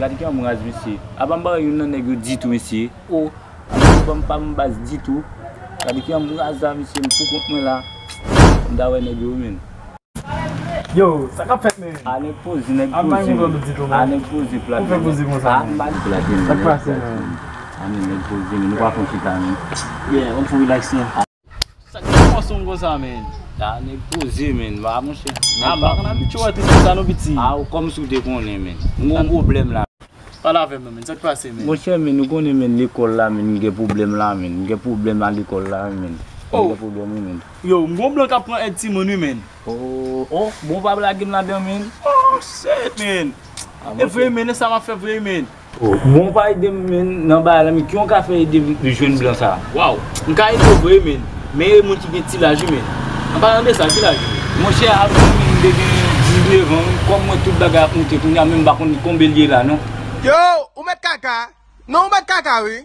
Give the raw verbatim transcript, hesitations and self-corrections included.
Gade ki anmraz, mesye. Apa m pa wè youn nan nèg yo ditou, mesye. O, apa m pa m baz ditou. Gade ki anmraz la, mesye, m pou kont mwen la. M ta wè nèg yo, wi, men. Yo, sa k ap fèt, men? A, nèg poze, nèg poze, men. A, nèg poze plat, men. Ou fè poze konsa, men. A, m pa di plat, men. Sa k pase, men? A, men, nèg poze, men. Nou pa fon chita, men. Yeah, on fon relax, non. Sa k te pase w konsa, men? A, nèg poze, men. Ba, monchè. A, m pa konn abitye wè tris konsa, non, piti. A, ou kòmsi w te konnen, men. M gon pwoblèm la. Pale avè m non, men. Sa k pase, men? Monchè, men, ou konnen, men, lekòl la, men, m gen pwoblèm la, men. M gen pwoblèm a lekòl la, men. M gen pwoblèm, wi, men. Yo, m gon blan k ap pran èd timoun, wi, men. Oh, oh, bon, pa blage m ladan, men. Oh, shit, men. E vre, men, e sa m ap fè vre, men. Oh, bon, pa ede m, men, nan bagay la, men, ki yon ka fè ede m jwenn blan sa? Waw, m ka ede w vre, men. Men e moun ki gen ti laj, wi, men. An palan de sa, ki laj ou? Monchè, avan, men, m te gen diznèf an, wi. Kòm mwen, tout bagay ap moute kounye a, men m pa konn konbe l ye la, non. Yo, ou mèt kaka? Non, ou mèt kaka, wi.